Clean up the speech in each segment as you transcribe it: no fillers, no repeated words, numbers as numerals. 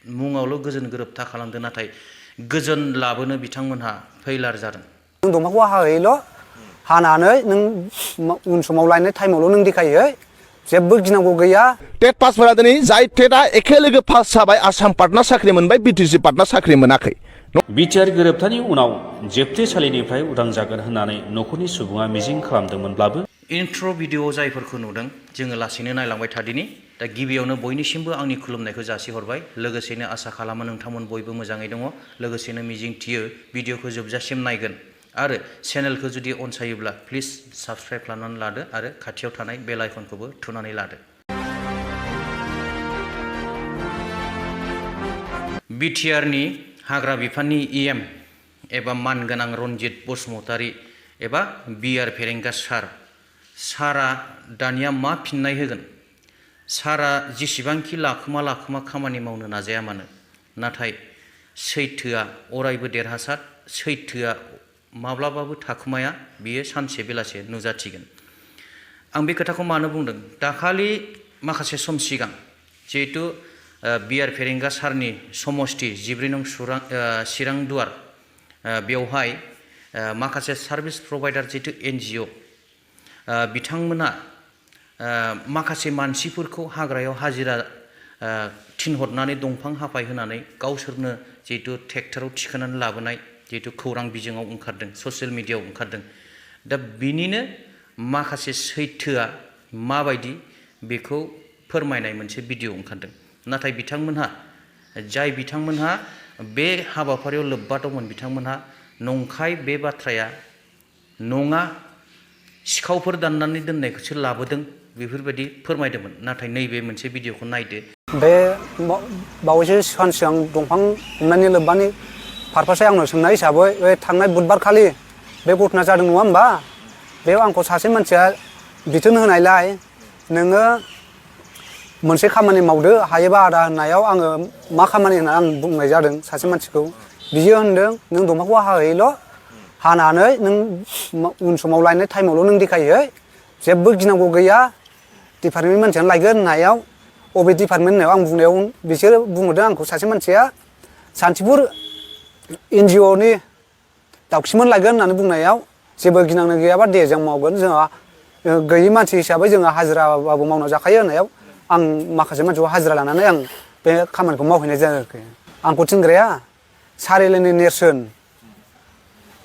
मुङावल' गोजोन गोरोबथा खालामदों नाथाय गोजोन लाबोनो बिथांमोनहा फेइलार जादों नों दंफांखौ हाहैल' हानानै नों उन समाव लायनाय टाइमावल' नों देखायो जेबो गिनांगौ गैया टेट पासफोरा दिनै जाय टेटआ एखे लोगो पास जाबाय आसाम पार्टनार साख्रि मोनबाय बिटिसि पार्टनार साख्रि मोनाखै बिटिआर गोरोबथानि उनाव जोबथेसालिनिफ्राय उदां जागोन होननानै न'खरनि सुबुङा मिजिं खालामदोंमोनब्लाबो इन्ट्र' भिडिअ जायफोरखौ नुदों जोङो लासैनो नायलांबाय थादिनि दा गिबियावनो बयनिसिमबो आंनि खुलुमनायखौ जासिहरबाय लोगोसेनो आसा खालामो नोंथांमोन बयबो मोजाङै दङ लोगोसेनो मिजिंथियो भिडिअखौ जोबजासिम नायगोन आरो चेनेलखौ जुदि अनसायोब्ला प्लिज साबस्क्राइब खालामनानै लादो आरो खाथियाव थानाय बेल आइकनखौबो थुनानै लादो बिटिआरनि हाग्रा बिफाननि इएम एबा मानगोनां रनजित बसुमतारी एबा बिआर फेरेंगा सारा दानिया मा फिन्नाय होगोन सारा जेसेबांखि लाखुमा खामानि मावनो नाजाया मानो नाथाय सैथोआ अरायबो देरहासार सैथोआ माब्लाबाबो थाखुमाया बियो सानसे बेलासे नुजाथिगोन आं बे खोथाखौ मानो बुंदों दाखालि माखासे सम सिगां जिहेतु बिआर फेरेंगा सारनि समष्टि 14 नं चिरां दुवार बेवहाय माखासे सार्भिस प्रभाइडार जितु एनजिअ बिथांमोना माखासे मानसिफोरखौ हाग्रायाव हाजिरा थिनहरनानै दंफां हाफाय होनानै गावसोरनो जितु ट्रेक्टराव थिखोनानै लाबोनाय जितु खौरां बिजोङाव ओंखारदों ससियेल मिडियायाव ओंखारदों दा बिनिनो माखासे सैथोआ माबायदि बेखौ फोरमायनाय मोनसे भिडिअ ओंखारदों नाथाय बिथांमोनहा बे हाबाफारियाव लोब्बा दंमोन बिथांमोनहा नंखाय बे बाथ्राया नङा सिखावफोर दाननानै दोननायखौसो लाबोदों बेफोरबायदि फोरमायदोंमोन नाथाय नैबे मोनसे भिडिअखौ नायदो बे बावैसो सान सिगां दंफां हमनायनि लोब्बानि पारपासै आंनाव सोंनाय हिसाबै बे थांनाय बुधबार खालि बे घटना जादों नङा होमबा बेयाव आंखौ सासे मानसिया बिथोन होनायलाय नोङो मोनसे खामानि मावदो हायोबा आदा होननायाव आङो मा खामानि होनना आं बुंनाय जादों सासे मानसिखौ बियो होनदों नों दंफांखौ हाहैल' हानानै नों उन समाव लायनाय टाइमावल' नों देखायो जेबो गिनांगौ गैया डिपार्टमेन्टनि मानसियानो लायगोन होननायाव अबे डिपार्टमेन्ट होननायाव आं बुंनायाव बिसोरो बुंहरदों आंखौ सासे मानसिया सान्तिपुर एनजिअनि दाउखिमोन लायगोन होननानै बुंनायाव जेबो गिनांनो गैयाबा दे जों मावगोन जोंहा गैयि मानसि हिसाबै जोङो हाजिराबाबो मावना जाखायो होननायाव आं माखासे मानसिखौ हाजिरा लानानै आं बे खामानिखौ मावहैनाय जादों आरोखि आंखौ थिनग्राया सारिलेनि नेरसोन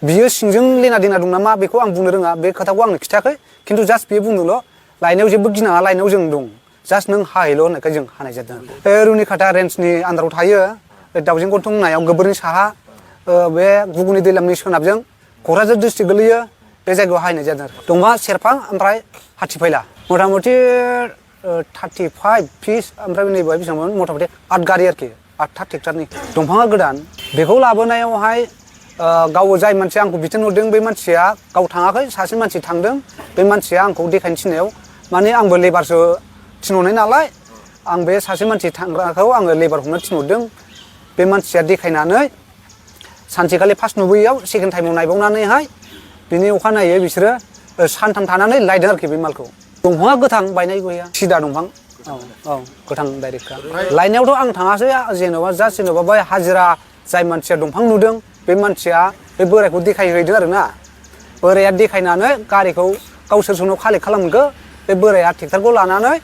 बियो सिंजों लेना देना दं नामा बेखौ आं बुंनो रोङा बे खोथाखौ आंनो खिथायाखै खिन्थु जास्ट बियो बुंदोंल' लायनायाव जेबो गिनाङा लायनायाव जों दं जास्ट नों हाहैल' होननायखाय जों हानाय जादों रुनिकाटा रेन्जनि आन्दाराव थायो दाउजें गन्थं होननायाव गोबोरनि साहा बे गुगुनि दैलामनि सोनाबजों क'क्राझार डिस्ट्रिक्ट गोलैयो बे जायगायाव हाहैनाय जादों आरो दंफां सेरफां ओमफ्राय हाथिफैला मथा मथि 35 फिस ओमफ्राय नैबे बेसेबांमोन मथा मथि 8 गारि आरोखि 8था ट्रेक्टरनि दंफाङा गोदान बेखौ लाबोनायावहाय गाव जाय मानसिया आंखौ बिथोन हरदों बे मानसिया गाव थाङाखै सासे मानसि थांदों बे मानसिया आंखौ देखायनो थिननायाव माने आंबो लेबारसो थिनहरनाय नालाय आं बे सासे मानसि थांग्राखौ आङो लेबार हमनो थिनहरदों बे मानसिया देखायनानै सानसेखालि फार्स्ट नुबोयैयाव सेकेन्ड टाइमाव नायबावनानैहाय बिनि अखानायै बिसोरो सानथाम थानानै लायदों आरोखि बे मालखौ दंफाङा गोथां बायनाय गैया सिदा दंफां औ गोथां डाइरेक्टखा लायनायावथ' आं थाङासै जेन'बा जास्ट जेन'बा बै हाजिरा जाय मानसिया दंफां नुदों बे मानसिया बे बोरायखौ देखायहैदों आरोना बोराया देखायनानै गारिखौ गावसोर सोरनाव कालेक्ट खालामगो बे बोराया ट्रेक्टरखौ लानानै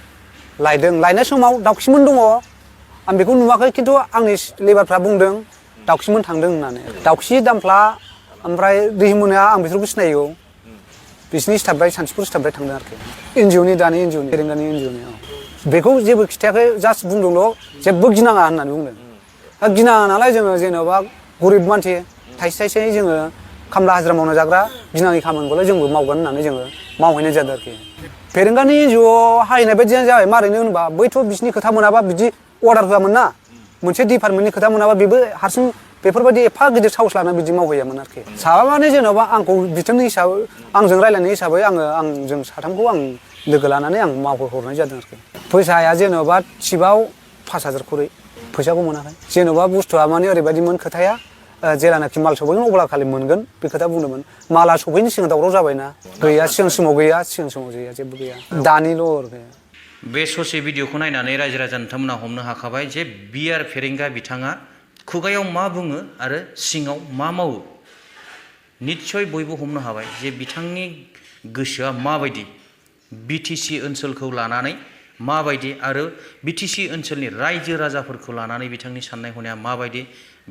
लायदों लायनाय समाव दाउखिमोन दङ आं बेखौ नुवाखै खिन्थु आंनि लेबारफ्रा बुंदों दाउखिमोन थांदों होननानै दाउखि दामफ्ला ओमफ्राय दैमोना आं बिसोरखौ सिनायो बिसिनि स्टाफनिफ्राय सानतिपुर स्टाफनिफ्राय थांदों आरोखि एनजिअनि दानि एनजिअनि पेरेंगानि एनजिअनि बेखौ जेबो खिथायाखै जास्ट बुंदोंल' जेबो गिनाङा होननानै बुंदों गिनाङा नालाय जोङो जेन'बा गरिब मानसि थाइसे थाइसे जोङो खामला हाजिरा मावना जाग्रा गिनाङि खामानिखौलाय जोंबो मावगोन होननानै जोङो मावहैनाय जादों आरोखि पेरेंगानि एनजिअ हाहैनाय बायदियानो जाबाय मारैनो होनबा बैथ' बिसिनि खोथा मोनाबा बिदि अर्डार होआमोन ना मोनसे डिपार्टमेन्टनि खोथा मोनाबा बेबो हारसिं बेफोरबायदि एफा गिदिर साहस लाना बिदि मावहैयामोन आरोखि साबा माने जेन'बा आंखौ बिथोननि हिसाबै आंजों रायज्लायनाय हिसाबै जों साथामखौ आं लोगो लानानै आं मावहरनाय जादों आरोखि फैसाया जेन'बा टिपआव 5,000 खरै फैसाखौ मोनाखै जेन'बा बुस्थुआ माने ओरैबायदिमोन खोथाया जेलानाखि माल सफैगोन अब्ला खालि मोनगोन बे खोथा बुंदोंमोन माला सफैनो सिगां दावराव जाबायना गैया सिगां समाव गैया जेबो गैया दानिल' बे ससे भिडिअखौ नायनानै रायजो राजा नोंथांमोना हमनो हाखाबाय जे बिआर फेरेंगा बिथाङा खुगायाव मा बुङो आरो सिङाव मा मावो निस्सय बयबो हमनो हाबाय जे बिथांनि गोसोआ माबायदि बिटिसि ओनसोलखौ लानानै माबायदि आरो बिटिसि ओनसोलनि रायजो राजाफोरखौ लानानै बिथांनि साननाय हनाया माबायदि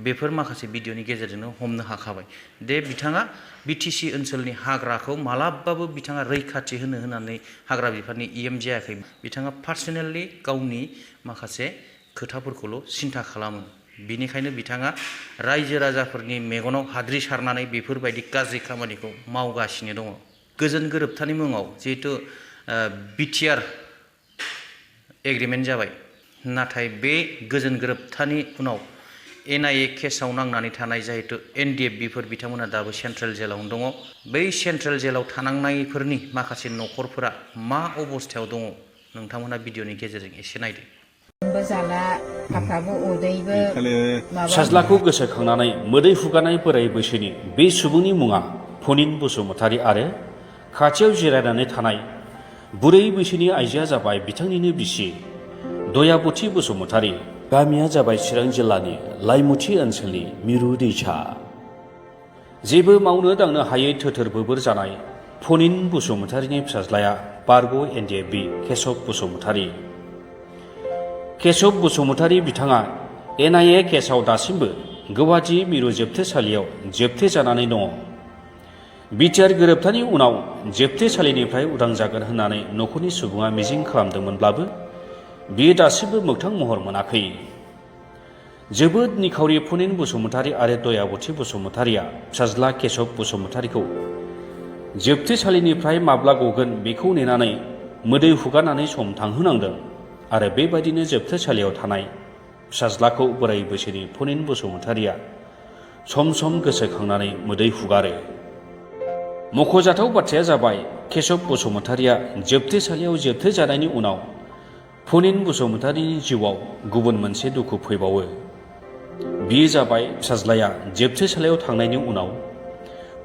बेफोर माखासे भिडिअनि गेजेरजोंनो हमनो हाखाबाय दे बिथाङा बिटिसि ओनसोलनि हाग्राखौ मालाबाबो बिथाङा रैखाथि होननानै हाग्रा बिफाननि इएम जायाखै बिथाङा पार्सनेलि गावनि माखासे खोथाफोरखौल' सिन्था खालामो बिनिखायनो बिथाङा रायजो राजाफोरनि मेगनाव हाद्रि सारनानै बेफोरबायदि गाज्रि खामानिखौ मावगासिनो दङ गोजोन गोरोबथानि मुङाव जिहेतु बिटिआर एग्रिमेन्ट जाबाय नाथाय बे गोजोन गोरोबथानि उनाव एनआइए केसाव नांनानै थानाय जिहेतु एनडिएफबिफोर बिथांमोना दाबो सेन्ट्रेल जेलावनो दङ बै सेन्ट्रेल जेलाव थानांनायफोरनि माखासे न'खरफोरा मा अबस्थायाव दङ नोंथांमोना भिडिअनि गेजेरजों एसे नायदो फिसाज्लाखौ गोसोखांनानै मोदै हुगानाय बोराय बैसोनि बे सुबुंनि मुङा फनिन बसुमतारी आरो खाथियाव जिरायनानै थानाय बुरै बैसोनि आइजोआ जाबाय बिथांनिनो बिसि दयाबती बसुमतारी गामिया जाबाय चिरां जिल्लानि लाइमुथि ओनसोलनि मिरु दैसा जेबो मावनो दांनो हायै थोथोर बोबोर जानाय फनिन बसुमतारीनि फिसाज्लाया बारग' एनडिएफबि केशव बसुमतारी केशव बसुमतारी बिथाङा एनआइए केसाव दासिमबो गुवाहाटी मिरु जोबथेसालियाव जोबथेजानानै दङ बिटिआर गोरोबथानि उनाव जोबथेसालिनिफ्राय उदां जागोन होननानै न'खरनि सुबुङा मिजिं खालामदोंमोनब्लाबो बियो दासिमबो मोगथां महर मोनाखै जोबोद निखावरि फनिन बसुमतारी आरो दयाबती बसुमतारीया फिसाज्ला केशव बसुमतारीखौ जोबथेसालिनिफ्राय माब्ला गगोन बेखौ नेनानै मोदै हुगारनानै सम थांहोनांदों आरो बेबायदिनो जोबथेसालियाव थानाय फिसाज्लाखौ बोराय बैसोनि फनिन बसुमतारीया सम सम गोसोखांनानै मोदै हुगारो मख'जाथाव बाथ्राया जाबाय केशव बसुमतारीया जोबथेसालियाव जोबथेजानायनि उनाव फनिन बसुमतारीनि जिउआव गुबुन मोनसे दुखु फैबावो बियो जाबाय फिसाज्लाया जोबथेसालियाव थांनायनि उनाव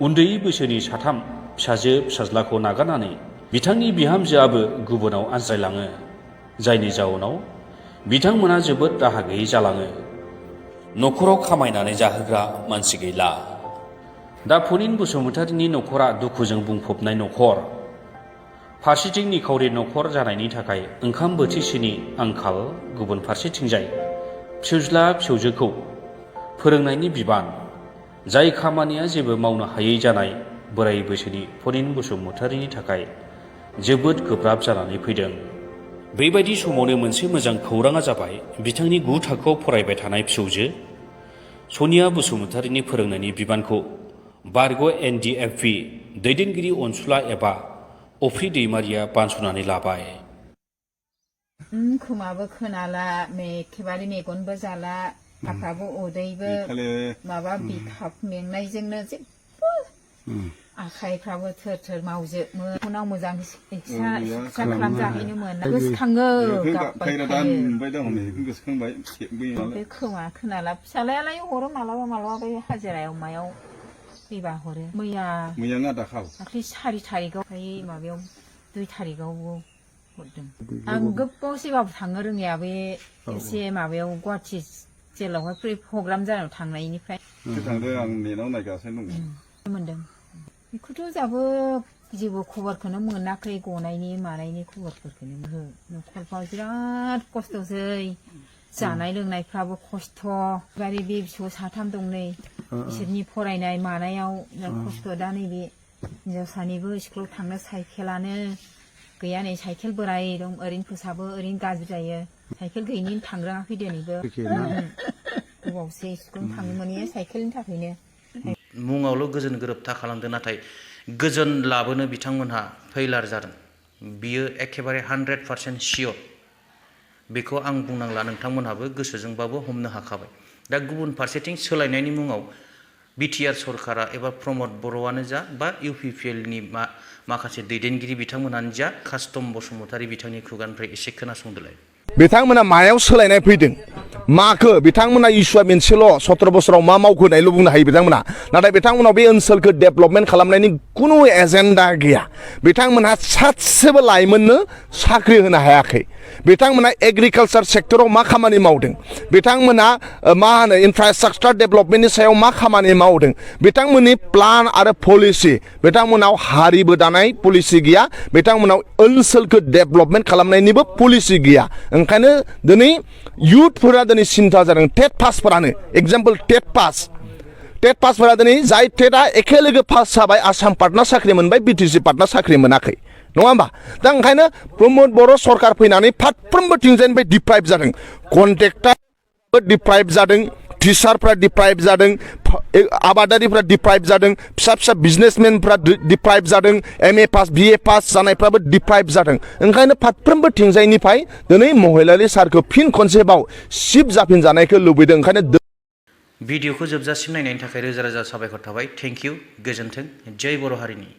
उन्दै बैसोनि साथाम फिसाजो फिसाज्लाखौ नागारनानै बिथांनि बिहामजोआबो गुबुनाव आनज्रायलाङो जायनि जाउनाव बिथांमोना जोबोद राहा गैयै जालाङो न'खराव खामायनानै जाहोग्रा मानसि गैला दा फनिन बसुमतारीनि न'खरा दुखुजों बुंफबनाय न'खर फारसेथिं निखावरि न'खर जानायनि थाखाय ओंखाम बोथिसेनि आंखाल गुबुन फारसेथिंजाय फिसाज्ला फिसौजोखौ फोरोंनायनि बिबान जाय खामानिया जेबो मावनो हायै जानाय बोराय बैसोनि फनिन बसुमतारीनि थाखाय जोबोद गोब्राब जानानै फैदों बेबायदि समावनो मोनसे मोजां खौराङा जाबाय बिथांनि 9 थाखोआव फरायबाय थानाय फिसौजो सनिया बसुमतारीनि फोरोंनायनि बिबानखौ बारग' एनडिएफबि दैदेनगिरि अनसुला एबा अफ्रि दैमारिया बानस'नानै लाबाय खोमाबो खोनाला एखेबारे मेगनबो जाला आफाबो उदैबो माबा बिखाब मेंनायजोंनो जेबो आखाइफ्राबो थोर थोर मावजोबो उनाव मोजां सिकित्सा खालामजाहैनो मोना गोसोखाङो बे खोमा खोनाला फिसालायालाय हरो मालाबा मालाबा बे हाजिरायाव मायाव फैबा हरो मैया दाख्लै 4 थारिखआव माबायाव 2 थारिखआवबो हरदों आं गोबाव सिगाङाव थांनो रोङिया बे एसे माबायाव गुवाहाटि जेलावहाय प्रग्राम जानायाव थांनायनिफ्राय आं नेटआव नायगासिनो दं मोनदों बेखौथ' जाबो जेबो खबरखौनो मोनाखै गनायनि मानायनि खबरफोरखौनो न'खरफ्राव बिराद खस्थ'सै जानाय लोंनायफ्राबो खस्थ' बारि बे फिसौ 3 दं नै बिसोरनि फरायनाय मानायाव खस्थ' दा नैबे हिनजावसानिबो स्कुलाव थांनो साइकेलानो गैया नै साइकेल बोराय दं ओरैनो फोसाबो ओरैनो गाज्रि जायो साइकेल गैयिनि थांरोङाखै दिनैबो गोबावसै स्कुल थांनो मोनैया साइकेलनि थाखायनो मुङावल' गोजोन गोरोबथा खालामदों नाथाय गोजोन लाबोनो बिथांमोनहा फैलार जादों बियो एखेबारे 100% सियर बेखौ आं बुंनांला नोंथांमोनहाबो गोसोजोंबाबो हमनो हाखाबाय दा गुबुन फारसेथिं सोलायनायनि मुङाव बिटिआर सरकारा एबा प्रमद बर'आनो जा बा इउपिपिएलनि माखासे दैदेनगिरि बिथांमोनानो जा कास्टम बसुमतारी बिथांनि खुगानिफ्राय एसे खोनासंदोलाय बिथांमोना मायाव सोलायनाय फैदों माखो बिथांमोना इस्युआ मोनसेल' 17 बोसोराव मा मावखो होननायल' बुंनो हायो बिथांमोना नाथाय बिथांमोनाव बे ओनसोलखौ डेभेलपमेन्ट खालामनायनि खुनु एजेन्डा गैया बिथांमोनहा सासेबो लाइमोननो साख्रि होनो हायाखै बिथांमोना एग्रिकालचार सेक्टराव मा खामानि मावदों बिथांमोना मा होनो इनफ्रास्ट्राक्चार डेभेलपमेन्टनि सायाव मा खामानि मावदों बिथांमोननि प्लान आरो पलिसि बिथांमोनाव हारिबो दानाय पलिसि गैया बिथांमोनाव ओनसोलखौ डेभेलपमेन्ट खालामनायनिबो पलिसि गैया ओंखायनो दिनै युथफोरा दिनै सिन्था जादों टेट पासफोरानो एग्जाम्पल टेट पासफोरा दिनै जाय टेटआ एखे लोगो पास जाबाय आसाम पार्टना साख्रि मोनबाय बिटिसि पार्टना साख्रि मोनाखै नङा होमबा दा ओंखायनो प्रमद बर' सरकार फैनानै फारफ्रोमबो थिंजायनिफ्राय डिप्राइभ जादों कन्ट्रेक्टरबो डिप्राइभ जादों टिचारफ्रा डिप्राइभ जादों आबादारिफ्रा डिप्राइभ जादों फिसा फिसा बिजनेसमेनफ्रा डिप्राइभ जादों एमए पास बिए पास जानायफ्राबो डिप्राइभ जादों ओंखायनो फारफ्रोमबो थिंजायनिफ्राय दिनै महिलारि सारखौ फिन खनसेबाव शिफ्ट जाफिनजानायखौ लुबैदों ओंखायनो भिडिअखौ जोबजासिम नायनायनि थाखाय रोजा रोजा साबायखर थाबाय थेंक इउ गोजोन्थों जय बर' हारिनि